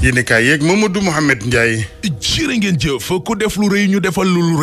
yéenekaay yeeg Mamadou Mouhamed Ndiaye. jërë ngeen jëf ku def lu rëy ñu defal lu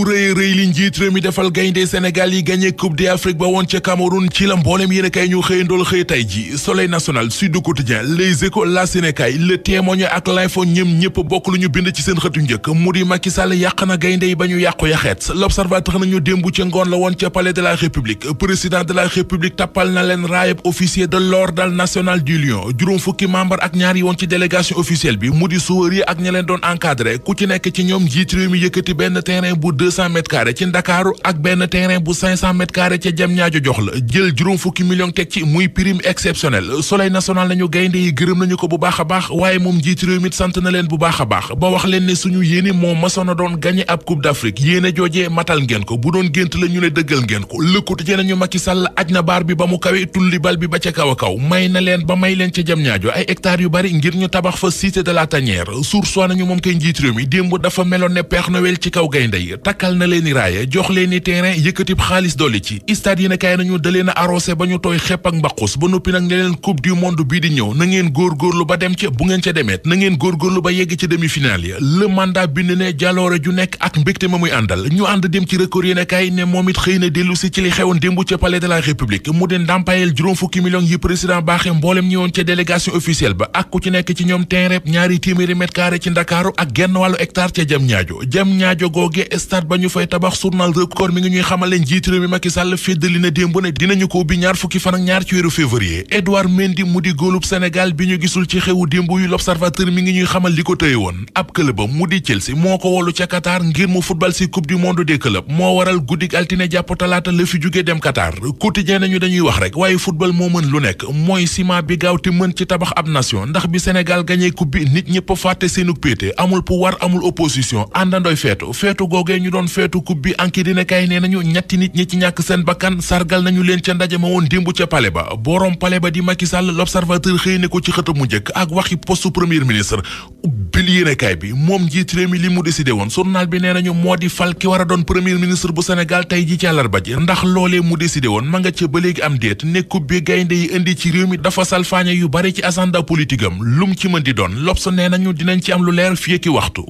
rëy li njiit réew mi defal gaynde Sénégal yi gagné coupe d'Afrique ba woon ca Cameroun ci la mboolem yéenekaay ñu xëyandool xëy tay ji Soleil national, Sud Quotidien, Les Échos, La Sénégal, Le Témoin ak L'Info ñëpp bokk lu ñu bind ci seen xëtu njëkk mu di Macky Sall yàq na gaynde yi ba ñu yàqu yaxeet. L'Observateur nañu démb ca ngoon la woon ca palais de la République président de la République tappal na leen raayab officier de l'ordre national du Lion juróom fukki membre ak ñaar yi woon ci délégation officielle bi mu di suwar yi ak ña leen doon encadré ku ci nekk ci ñoom njiit réew mi yëkkati benn terrain bu 200 mètres carrés ci Ndakaaru ak benn terrain bu 500 mètres carrés ca Diamniadio jox la jël juróom fukki millions teg ci muy prime exceptionnelle. Soleil national nañu gaynde yi gërëm nañu ko bu baax a baax waaye moom njiit réew mi sant na leen bu baax a baax ba wax leen ne suñu yéene moo masoon a doon gagné ab coupe d'Afrique yéene joojee matal ngeen ko bu doon gént la ñu ne dëggal ngeen ko. Le Quotidien nañu Macky Sall aj na baar bi ba mu kawe tulli bal bi ba ca kaw a kaw may na leen ba may leen ca Diamniadio ay hectares yu bari ngir ñu tabax fa cité de la Tanière. Source wa nañu moom kay njiit réew mi démb dafa meloon ne Père Noël ci kaw gaynde yi takkal na leen i raaye jox leen i terrain yëkkatib xaalis dolli ci stade yi ne kay nañu dalee na arrosé ba ñu tooy xepp ak mbaqus ba noppi nag ne leen coupe du monde bii di ñëw na ngeen góorgóorlu ba dem ca bu ngeen ca demeet na ngeen góorgóorlu ba yegg ci demi-finale ya. Le Mandat bind ne jaloore ju nekk ak mbégte ma muy àndal ñu ànd dem ci Record yéene kay ne moom it xëy na dellu si ci li xewoon démb ca palais de la République mu di ndàmpayel juróom fukki millions yi président baaxe mboolem ñi woon ca délégation officielle ba ak ku ci nekk ci ñoom terrain ñaari téeméeri mètre carré ci Ndakaaru ak genn wàllu hectare ca Diamniadio googe stade ba ñu fay tabax journal Record mi ngi ñuy xamal leen njiit réew mi Macky Sall féddali na démb ne dinañu ko ubbi ñaar fukki fan ak ñaar ci weeru février. Edouard Mendy mu di góolub Sénégal bi ñu gisul ci xewu démb yu L'Observateur mi ngi ñuy xamal li ko tëye woon ab club ba mu di Chelsea moo ko wolu ca Qatar ngir mu football ci coupe du monde des clubs moo waral guddik altine jàpp talaata la fi jóge dem Qatar. Quotidien nañu dañuy wax rek waaye football moo mën lu nekk mooy ciment bi gaaw te mën ci tabax ab nation ndax bi Sénégal gagné coupe bi nit ñëpp fàtte seenu péete amul pouvoir amul opposition àndandoy feetu googee ñu doon feetu coupe bi anki dina kay nee nañu ñetti nit ñi ci ñàkk seen bakkan sargal nañu leen ca ndaje ma woon démb ca palais ba borom palais ba di Macky Sall. L'Observateur xëy ne ko ci xëtam mu njëkk ak waxi poste premier ministre bil yéenekaay bi moom njiit réew mi li mu décidé woon journal bi nee nañu moo di fal ki war a doon premier ministre bu Sénégal tey ji ci àllarba ji ndax loolee mu décidé woon ma nga ca ba léegi am déet ne coupe bi gaynde yi indi ci réew mi dafa salfaañe yu bari ci agenda politique am lum ci mën di doon L'Obs nee nañu dinañ ci am lu leer fii ki waxtu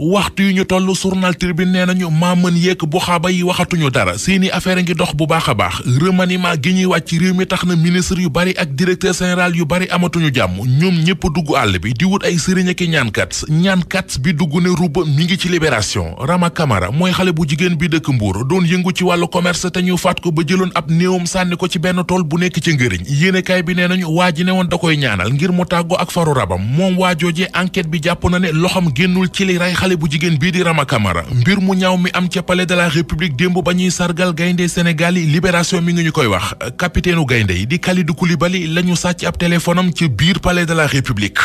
yu ñu toll journal Tribune nee nañu maa mën yeek bu xaaba yi waxatuñu dara seeni affaire ngi dox bu baax a baax remaniement gi ñuy wàcc ci réew mi tax na ministre yu bari ak directeur général yu bari amatuñu jàmm ñoom ñëpp dugg àll bi di wut ay sëriñ ak ñaankat bi dugg ne ruba mi ngi ci Libération. Rama Camara mooy xale bu jigéen bi dëkk Mbuur doon yëngu ci wàllu commerce te ñu faat ko ba jëloon ab néewam sànni ko ci benn tool bu nekk ci ngëriñ yéenekaay bi nee nañu waa ji ne woon da koy ñaanal ngir mu tàggoo ak faru rabam moom waajooje enquête bi jàpp na ne loxam génnul ci li ray xale bu jigéen bii di Rama Camara mbir mu ñaaw mi am ca palais de la République démb ba ñuy sargal gaynde Sénégal yi Libération mi ngi ñu koy wax capitaine u gaynde yi di Kalidou Koulibaly lañu sàcc ab téléphone am ci biir palais de la République.